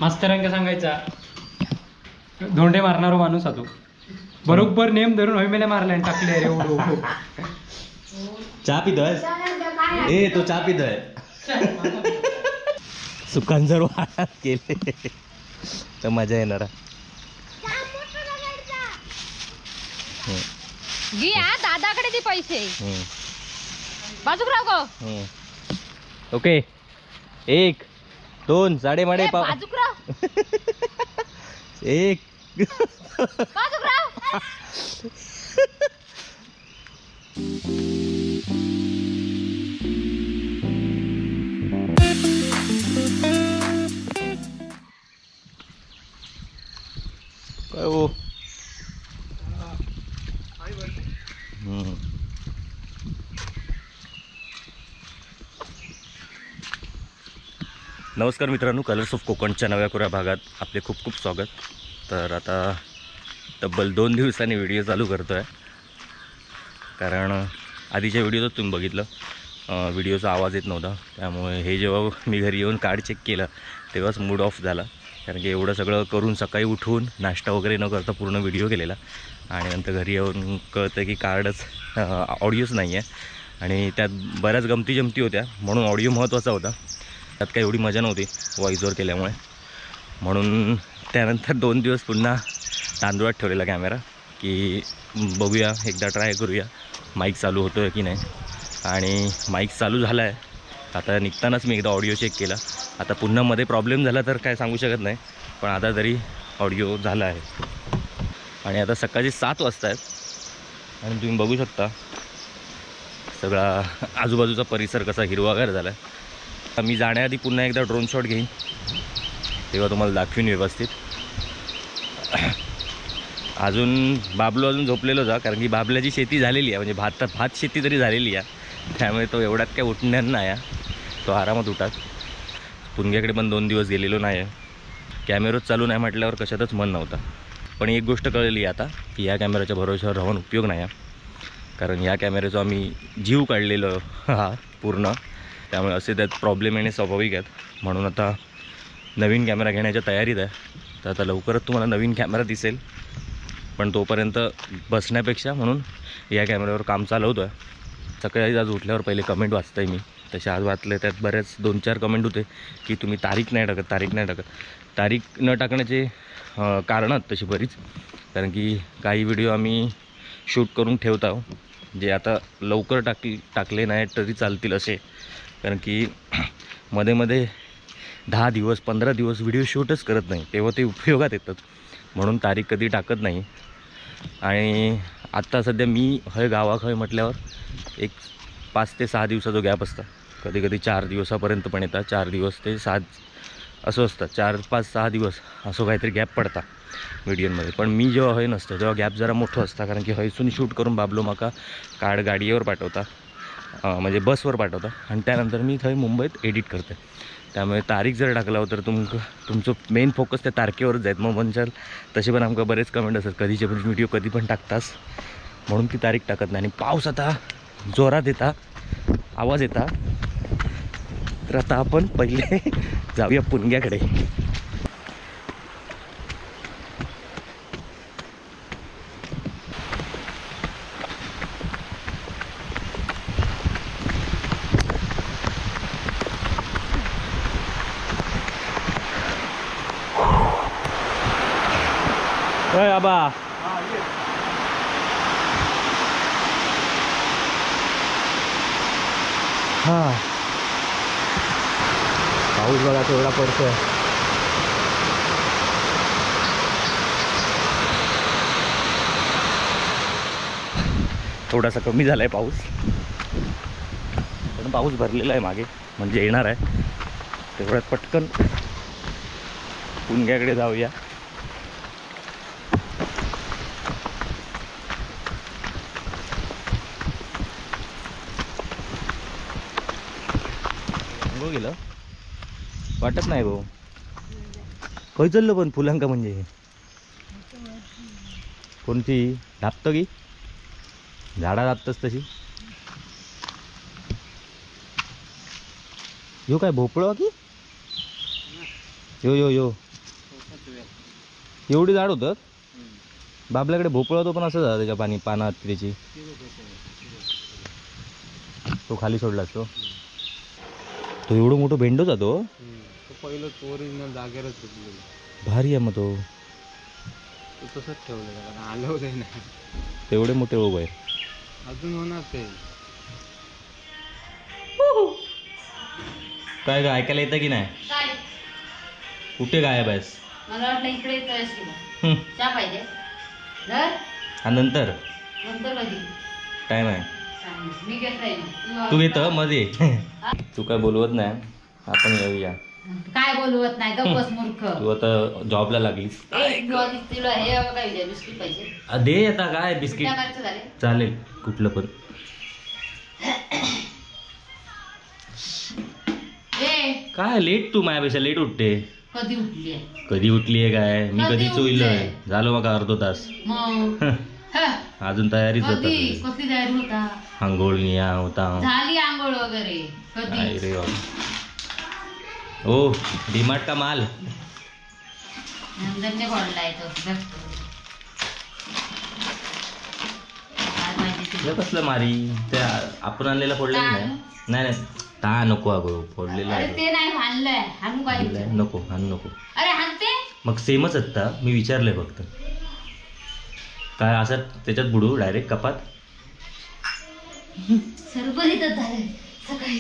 मास्तरांका सांगायचा धोंडे मारणारो माणूस हा तो, बरोबर नेम धरून होय मारले आणि टाकले रे एवढं. चहा पितोय ए तो, चहा पितोय. सुकान जर वाढत गेले तर मजा येणार. दादाकडे दे पैसे, बाजूक राव गो. ओके 1 2 साडे माडे पाव, बाजूक राव. 1 बाजूक राव. काय हो? नमस्कार मित्रांनो, कलर्स ऑफ कोकणच्या नव्या कोऱ्या भागात आपले खूप खूप स्वागत. तर आता तब्बल 2 दिवसांनी व्हिडिओ चालू करतो आहे, कारण आधीच्या व्हिडिओतच तुम्ही बघितलं व्हिडिओचा आवाज येत नव्हता. त्यामुळे हे जेव्हा मी घरी येऊन कार्ड चेक केलं तेव्हाच मूड ऑफ झाला, कारण की एवढं सगळं करून सकाळी उठून नाश्ता वगैरे न करता पूर्ण व्हिडिओ केलेला आणि नंतर घरी येऊन कळतं की कार्डच ऑडिओच नाही आहे. आणि त्यात बऱ्याच गमती जमती होत्या म्हणून ऑडिओ महत्त्वाचा होता, त्यात काही एवढी मजा नव्हती व्हॉईसवर केल्यामुळे. म्हणून त्यानंतर 2 दिवस पुन्हा तांदूळात ठेवलेला कॅमेरा की बघूया एकदा ट्राय करूया माईक चालू होतो आहे की नाही. आणि माईक चालू झाला आहे. आता निघतानाच मी एकदा ऑडिओ चेक केला. आता पुन्हा मध्ये प्रॉब्लेम झाला तर काय सांगू शकत नाही, पण आता तरी ऑडिओ झाला आहे. आणि आता सकाळचे 7 वाजता आहेत आणि तुम्ही बघू शकता सगळा आजूबाजूचा परिसर कसा हिरवागार झाला आहे. मी जाण्याआधी पुन्हा एकदा ड्रोन शॉट घेईन, तेव्हा तुम्हाला दाखवीन व्यवस्थित. अजून बाबलो अजून झोपलेलो जा, कारण की बाबल्याची शेती झालेली आहे, म्हणजे भात शेती तरी झालेली आहे, त्यामुळे तो एवढ्यात काय उठणार नाही, तो आरामात उठात. पुणग्याकडे पण 2 दिवस गेलेलो नाही आहे. कॅमेराच चालू नाही म्हटल्यावर कशातच मन नव्हता. पण एक गोष्ट कळली आता की ह्या कॅमेऱ्याच्या भरोश्यावर राहून उपयोग नाही आहे, कारण ह्या कॅमेऱ्याचा आम्ही जीव काढलेलो हा पूर्ण, त्यामुळे असे त्यात प्रॉब्लेम येणे स्वाभाविक आहेत. म्हणून आता नवीन कॅमेरा घेण्याच्या तयारीत आहे. तर आता लवकरच तुम्हाला नवीन कॅमेरा दिसेल, पण तोपर्यंत बसण्यापेक्षा म्हणून या कॅमेऱ्यावर काम चालवतो आहे. सकाळी आज उठल्यावर पहिले कमेंट वाचतं आहे मी, तसे आज वाचले त्यात बऱ्याच 2-4 कमेंट होते की तुम्ही तारीख नाही टाकत, तारीख नाही टाकत. तारीख न टाकण्याचे कारणं तशी बरीच, कारण की काही व्हिडिओ आम्ही शूट करून ठेवत आहोत जे आता लवकर टाकले नाही तरी चालतील असे, कारण की मध्ये मध्ये 10 दिवस 15 दिवस व्हिडिओ शूटच करत नाही, तेव्हा ते उपयोगात येतात, म्हणून तारीख कधी टाकत नाही. आणि आत्ता सध्या मी हय गावाक हय म्हटल्यावर एक 5 ते 6 दिवसाचा गॅप असता, कधी कधी 4 दिवसापर्यंत पण येतात, 4 दिवस ते 7 असं असतं, 4 5 6 दिवस असं काहीतरी गॅप पडता व्हिडिओमध्ये. पण मी जेव्हा हय नसतं तेव्हा गॅप जरा मोठं असता, कारण की हयसून शूट करून बाबलो माका कार्ड गाडीवर पाठवता, म्हणजे बसवर पाठवता, आणि त्यानंतर मी थंय मुंबईत एडिट करते. त्यामुळे तारीख जर टाकला तर तुमचं मेन फोकस त्या तारखेवरच जाईल. मग म्हणशाल तसे पण आमकां बरेच कमेंट असतात कधीचे पण व्हिडिओ कधी पण टाकतास, म्हणून ती तारीख टाकत नाही. आणि पाऊस आता जोरात येता, आवाज येता. तर आता आपण पहिले जाऊया पुणग्याकडे. आबा हां, पाऊस बघा केवढा पडतोय. थोडासा कमी झालाय पाऊस, पण पाऊस भरलेला आहे मागे, म्हणजे येणार आहे. तेवढ्यात पटकन पुणग्याकडे जाऊया. गेलं वाटत नाही भाऊ, खंय चल्लो पण फुलांका म्हणजे कोणती धापतं की झाडा धापतच तशी. यो काय भोपळो की यो यो यो एवढी जाड होतं. बाबल्याकडे भोपळा तो पण असं झाला त्याच्या पाणी पानात त्याची, तो खाली सोडला असतो. तो एवढं मोठं भेंडो जातो. पहिलं ओरिजिनल जागेवरच भारी आहे मग तो. तसंच ठेवलं आलं नाही. तेवढे मोठे ओघ आहे अजून होणार ते. काय काय ऐकायला येतं की नाही? कुठे गायब आहेस? मला वाटलं इकडे येतोयस की. चहा पाहिजे नंतर नंतर कधी टाइम आहे. मी घेत राहील. तू घेत मध्ये. तू काय बोलवत नाही, आपण येऊया. काय बोलवत नाही गप्पस मूर्ख. तू आता जॉबला लागलीस. तुला हे काय बिस्किट पाहिजे? दे आता काय बिस्किट चालेल कुठलं पण. काय लेट तू माझ्यापेक्षा लेट उठते. कधी उठली? कधी उठली आहे काय? मी कधी चोईलोय झालो मग अर्धो तास. अजून तयारीच होता. कसली तयारी होता? आंघोळ निया होता. झाली आंघोळ वगैरे कधी? रे ओ डीमार्ट का माल नंदनने फोडलाय तो. कसलं मारी त्या आपण आणलेला फोडलेलं नाही. नाही नाही ता नको अगो फोडलेला आहे ते. नाही हाणलंय. हाणू काय? नको हाणू नको. अरे हाणते मग सेमच आता मी विचारलंय फक्त. काय असं त्याच्यात बुडू डायरेक्ट कपात सरबरीतच झालं सकाळी.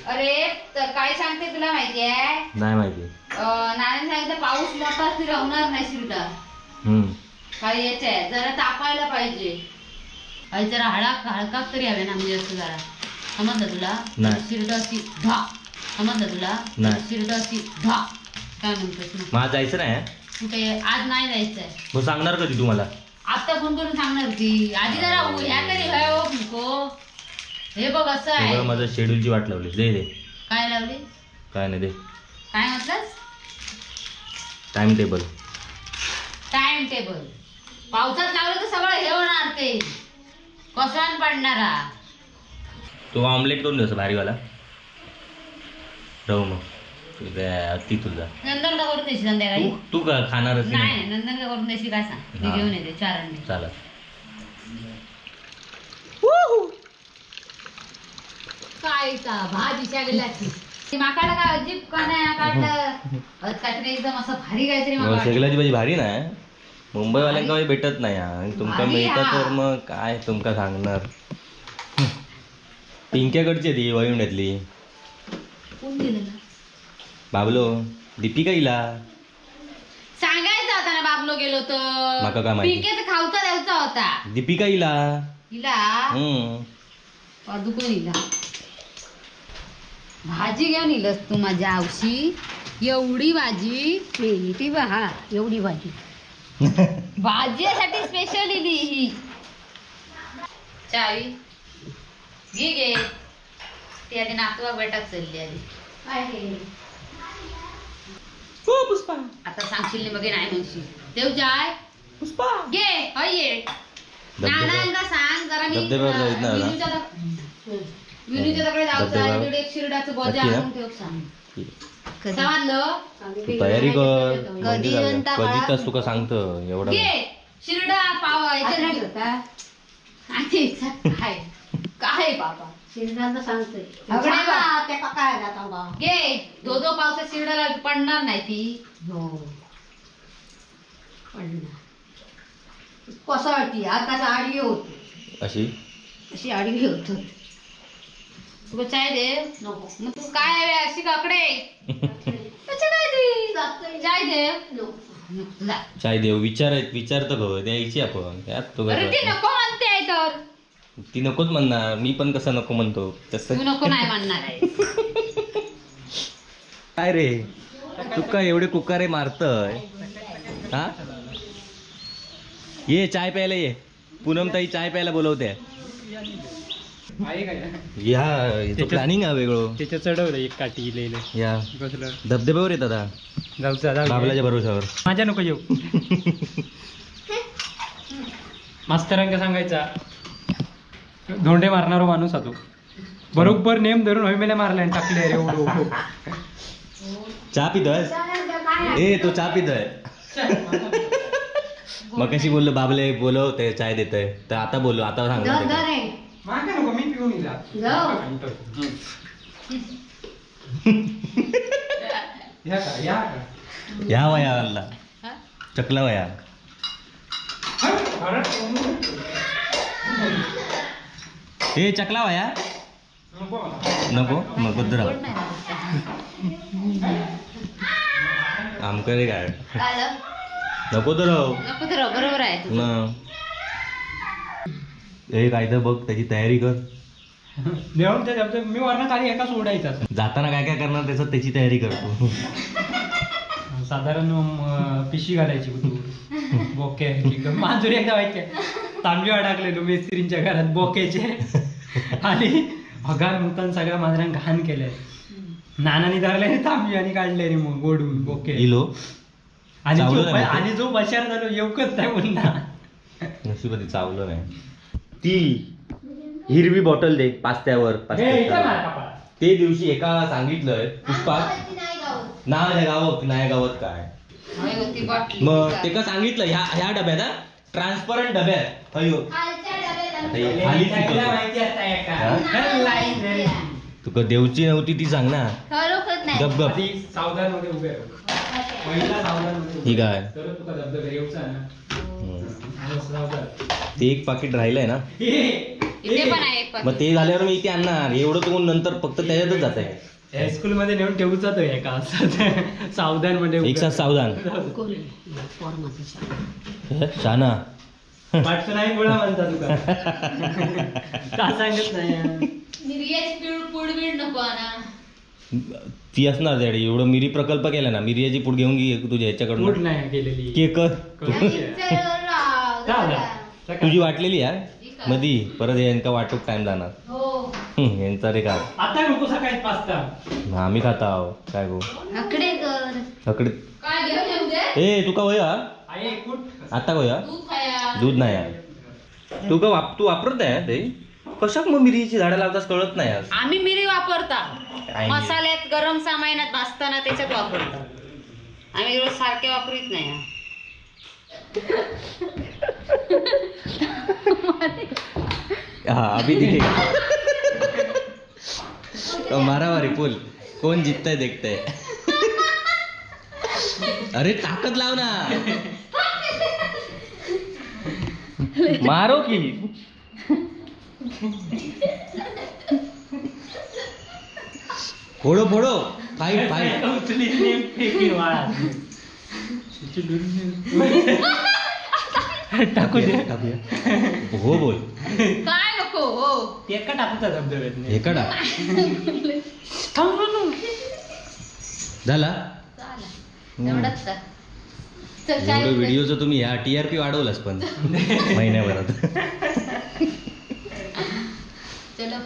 अरे तर काय सांगते तुला माहिती आहे? नाही माहिती. नानाने सांगितलं पाऊस मोठा फिरवणार नाही शिरडा. काय यायचं आहे जरा तापायला पाहिजे. अरे जरा हळका तरी हवे ना, म्हणजे असं जरा समजलं तुला? शिरडा अशी ढा समजलं तुला? शिरडा अशी ढा काय म्हणतोस ना? मला जायचं नाही कुठे आज नाही जायचंय. मग सांगणार कधी तुम्हाला? आता फोन करून सांगणार की आधी जरा ह्या तरी नको. हे बघ असं आहे माझं शेड्यूलची वाट लावली. दे दे. काय लावली? काय नाही दे. काय म्हटलंस? Time table. Time table पावसात लावलं तर सगळं हे होणार, ते कसान पडणारा. तू ऑमलेट करून देस भारीवाला. राहू मग ती तुझा नंदनला करून देशील संध्याकाळी? तू का खाणारच नाही? नंदनला करून देशील काय सांग? मी घेऊन येते 4 अंडे. चालेल. काय भाजी शेगलाची माकाडा काय अजीब का नाही काढलं काहीतरी एकदम असं भारी काहीतरी. शेगलाची भाजी भारी नाही, मुंबईवाल्यांका काही भेटत नाही. तुमका मिळतात तर मग काय तुमका सांगणार. पिंक्याकडची ती वायुंड्यातली. कोण दिलं? बाबलो दीपिका इला सांगायचं होता ना. बाबलो गेलो तर माका काय माहिती. पिंक्याचा खावता द्यायचा होता. दीपिका इला इला दुकान इला भाजी घेऊन इलस तू माझ्या आवशी. एवढी भाजी ती हा एवढी भाजी भाजीसाठी स्पेशल इली ही. चावी घे गे. ती आधी नातवा बेटाक चालली आधी. पुष्पा आता सांगशील मग नाही म्हणशील. देव जाय पुष्पा घे हय. नानांका सांग जरा मी विनूच्या तकडे जाऊचा एक शिरडाचं बोजा आणून ठेव सांग. समजलं? तू तयारी कर. कधी तास तुका सांगतो एवढा शिरडा पाव काय काय बाबा शिरडाचं सांगतोय. घे दो दो पावसात शिरडाला पडणार नाही ती. हो पडणार. कोसळती आकाश आडवी होती. अशी अशी आडवी होत. तुका चाय दे नको. मग तू काय अशी काकडे काय ती चाय दे नको. चाय देव विचार विचारतो गो द्यायची आपण त्यात तो अरे ती नको म्हणते तर ती नकोच म्हणणार. मी पण कसं नको म्हणतो तसं तू नको नाही म्हणणार आहे. काय रे तू काय एवढे कुकारे मारतय? हा ये चाय प्यायला ये. पूनम ताई चाय प्यायला बोलवते. या प्लॅनिंग आहे वेगळं. त्याच्या चढवलं एक काठी लिहिलं या कसलं धबधब्यावर येत आता जाऊचा बाबलाच्या भरोशावर. माझ्या नको येऊ. मास्तरांका सांगायचा धोंडे मारणारो माणूस हा तो. बरोबर नेम धरून होईमेला मारले आणि टाकले रे. चहा पितोय? ए तो चहा पितोय. मग कशी बोललो बाबले बोलव ते चाय देतय, तर आता बोललो, आता सांगणार. नको मी पिऊन या वया आणला चकला वया. ए चकला वया नको नको तर आमकडे काय नको तर नको तर बरोबर आहे. ए काय तर बघ त्याची तयारी कर. मी वरण खाली एका सोडायचा जाताना काय काय करणार त्याचं त्याची तयारी करतो. साधारण पिशी घालायची बोके मांजुरी एकदा व्हायचे तांबे अडकलेलो मेस्त्रींच्या घरात बोक्याचे आणि हगार मुतान सगळ्या मांजरांना घाण केलंय. नानानी धरले तांबी आणि काढले रे मग गोडून बोके इलो. आणि जो बशार झालो येऊकच नाही पुन्हा. नशिबात चावलं नाही. ती हिरवी बॉटल दे पास्त्यावर. ते दिवशी एका सांगितलंय पुष्पा नाही गावत नाही गावत काय मग ते का सांगितलं ह्या ह्या डब्यात ट्रान्सपरंट डब्यात अयो तुका देवची नव्हती ती सांग ना. गप गप सावधान मध्ये उभे पहिला सावधान ही काय ते एक पाकिट राहिलंय ना मग ते झाल्यावर मी इथे आणणार. एवढं तुम्ही नंतर फक्त त्याच्यातच जात आहे. हायस्कूल मध्ये नेऊन ठेवूचा तो एका सावधान मध्ये एक साथ सावधान शाना पाटचं नाही गोळा म्हणता तुका का सांगत नाही. ती असणार त्याकडे एवढं मिरी प्रकल्प केला ना मिरियाची पूड घेऊन घे तुझ्या ह्याच्याकडून नाही केलेली केक तुझी वाटलेली यार मधी परत यांका वाटूक टाइम जाणार यांचा रे का आता नको सकाळी पास्ता आम्ही खाता आहो काय गो अकडे ए तुका वया आता वया दूध नाही आहे तू का तू वापरत नाही ते कशाक मग मिरीची झाडं लावतास कळत नाही. आज आम्ही मिरी वापरता मसाल्यात गरम सामानात भाजताना त्याच्यात वापरता. आम्ही रोज सारखे वापरीत नाही. हाँ अभी दिखेगा तो मारामारी पुल कौन जीतता है देखते हैं. अरे ताकद लाव ना मारो की फोडो फोडो फाईट फाईट टाकू दे टाकूया हो बोल काय नको हो एका टाकूचा धबधब्यात एका टाक झाला एवढाच. एवढं व्हिडिओचं तुम्ही ह्या टीआरपी वाढवलास पण महिन्याभरात. चलो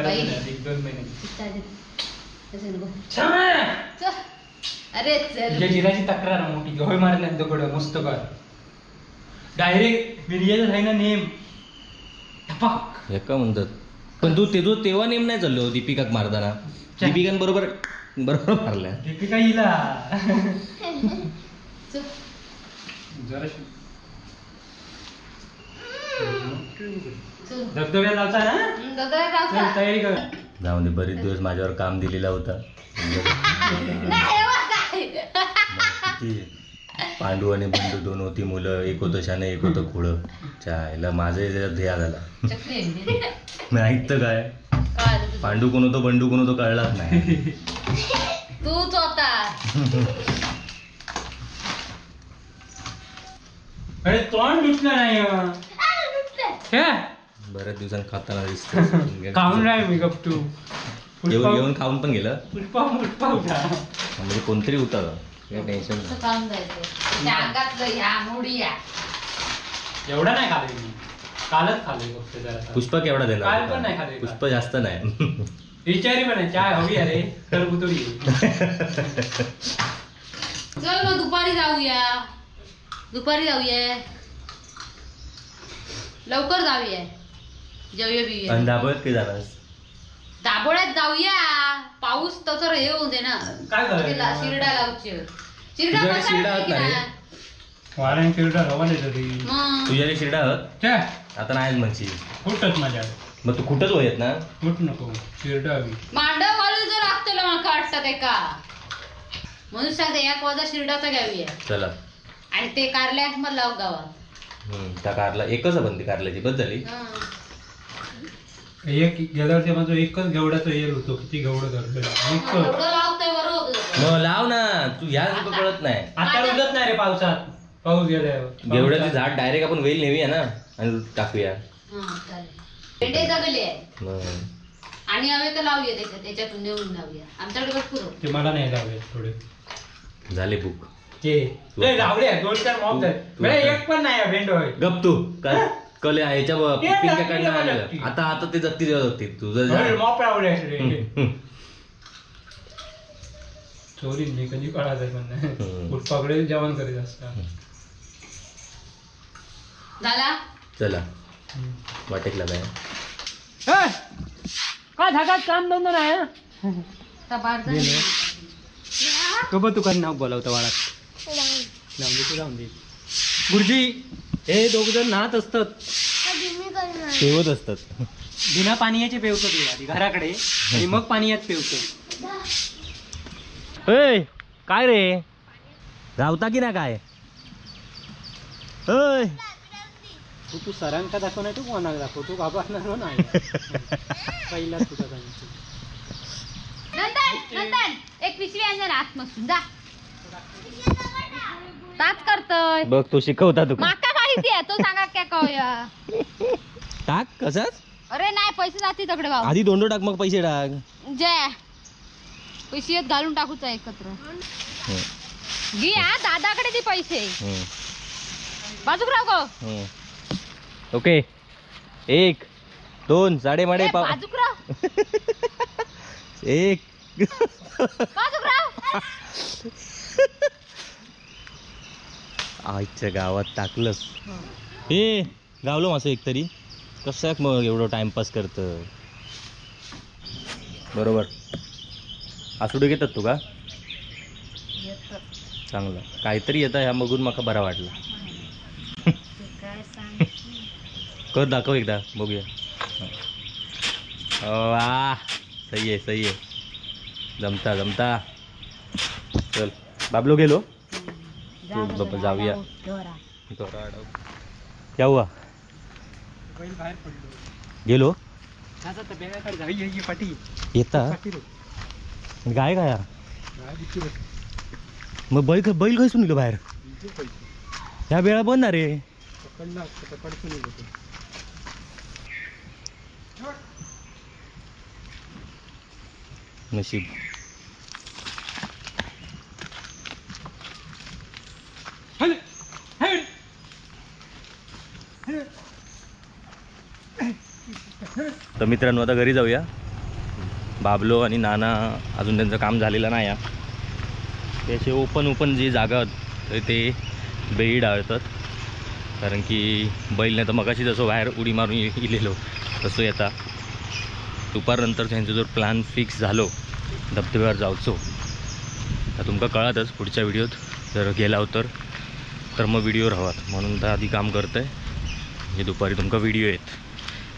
एक दोन महिने. अरे चल जिराची तक्रार मोठी होय मारल्या दगड मस्त कर डायरेक्ट मिरियाचा आहे ना नेम टपक हे का म्हणतात. पण तू ते तेव्हा नेम नाही चाललो दीपिकाक मारताना. दीपिकांबरोबर बरोबर मारल्या दीपिका हिला धबधब्यात लावता ना तयारी कर. जाऊन दे बरेच दिवस माझ्यावर काम दिलेला होता. पांडू आणि बंडू दोन होती मुलं, एक होतं शाने एक होतं खोळं. चायला माझं त्याच्यात ध्येया झाला नाही तर काय. पांडू कोण होतो बंडू कोण होतो कळलाच नाही. तूच होता. अरे तोंड दुखलं नाही बऱ्याच दिवसांनी खाताना दिसतं. खाऊन नाही मी गप्तू येऊन खाऊन पण गेलं. पुष्पा पुष्पा होता म्हणजे कोणतरी होता टेन्शन एवढा नाही खाल्लं मी कालच खाल्लं फक्त जरा. पुष्पा केवढा देणार? काल पण नाही खाल्लं. पुष्पा जास्त नाही. विचारी पण आहे चाय हवी अरे टरबुतोडी. चल मग दुपारी जाऊया. दुपारी जाऊया लवकर जाऊया जेवूया बिऊया. आणि दाबोळ्यात काय जाणार? दाबोळ्यात जाऊया पाऊस तसं हे होऊ दे ना. काय शिरडा लावची शिरडा शिरडा आहोत ना रे? वाऱ्यान शिरडा रवा येतो ती. तुझ्याकडे शिरडा आहोत आता नाही म्हणशी कुठंच माझ्या. मग तू कुठंच होयत ना. कुठ नको शिरडा हवी. मांडव घालून जो लागतो माका वाटतं ते का म्हणून सांगते एक वाजा शिरडाचा घ्यावी. चला आणि ते कारल्या मला लाव गावात. त्या कारला एकच बनते कारल्याची बस झाली. एक गेल्या वर्षी माझं एकच घेवड्याचं येल होतो. किती घेवडं धरलं मग लाव ना तू ह्या कळत नाही. आता उगत नाही रे पावसात. पाऊस गेल्यावर घेवड्याचे झाड डायरेक्ट आपण वेल नेऊया ना आणि टाकूया. भेंडे जगले आणि हवे तर लावूया त्याच्यात त्याच्यातून नेऊन लावूया. आमच्याकडे भरपूर ते मला नाही लावले थोडे झाले बुक ते लावले 2-4 मॉप झाले. एक पण नाही भेंडो. गप तू काय कले ह्याच्या पिंक्याकडनं आलं आता आता ते जगती जेव्हा जगती तुझं मॉप लावले चोरी मी कधी कळायचं पण नाही. पकडे जेवण करीत असता. झाला चला वाटेकला काय काय धागात काम धंदा नाही. तो बघ तुका नाव बोलावतं वाळात जाऊन दे तू जाऊन दे. गुरुजी हे दोघ जण नाहत असतात पेवत असतात. बिना पाण्याचे पेवतो ते आधी घराकडे आणि मग पाण्यात पेवतो. ए काय रे धावता की ना काय? ओय तू तू सरांका दाखव नाही तू कोणाला दाखव. तू घाबरणार नाही पहिला तुझा सांगतो. नंदन नंदन एक पिशवी आण ना आतमसून जा. ताच करतोय बघ तो शिकवता तुका. माका माहिती आहे तो सांगा काय कळूया. टाक कसंच. अरे नाही पैसे जाते तकडे बाबा. आधी दोंडो टाक मग पैसे टाक. जय पैसे येत घालून टाकूचा एकत्र. घे हा दादाकडे दे पैसे. बाजूक राव गो. ओके 1 2 साडे माडे पाव. बाजूक राव. 1 बाजूक राव. आजच्या गावात टाकलंस. ए गावलो माझं एक तरी कसं मग एवढं टाइमपास करत. बरोबर आसुडे घेतात तू का? चांगलं काहीतरी येतं ह्या बघून माका बरा वाटला. कर दाखव एकदा बघूया. वा सही आहे सही आहे. जमता जमता. चल बाबलो गेलो बाबा जाऊया. क्या हुआ? बैल बाहेर पडलो गेलो येता गाय काय मग बैल बैल खैसून गेलो बाहेर ह्या वेळा बंद ना रे. नशीब. तर मित्रांनो आता घरी जाऊया. बाबलो आणि नाना अजून त्यांचं काम झालेलं नाही. ते असे ओपन ओपन जी जागा तर ते बेई डाळतात कारण की बैल नाही तर मगाशी जसं बाहेर उडी मारून इलेलो तसं येता. दुपारनंतर त्यांचं जर प्लॅन फिक्स झालो धबधब्यावर जायचो तर तुमका कळतच पुढच्या व्हिडिओत जर गेला तर तर मग व्हिडिओ राहत म्हणून तर आधी काम करतं आहे म्हणजे दुपारी तुमका व्हिडिओ येत.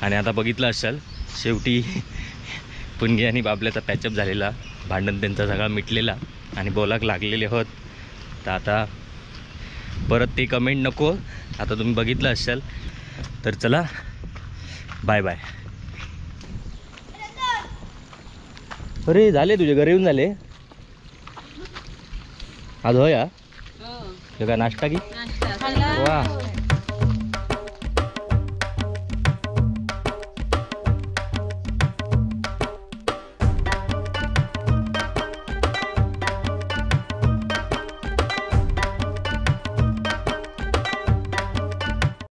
आणि आता बघितलं असाल शेवटी पुणगे आणि बाबल्याचा पॅचअप झालेला, भांडण त्यांचा सगळा मिटलेला आणि बोलाक लागलेले होत. तर आता परत ते कमेंट नको, आता तुम्ही बघितलं असाल. तर चला बाय बाय. अरे झाले तुझे घरी येऊन झाले आज? हो या काय नाश्ता की? वा.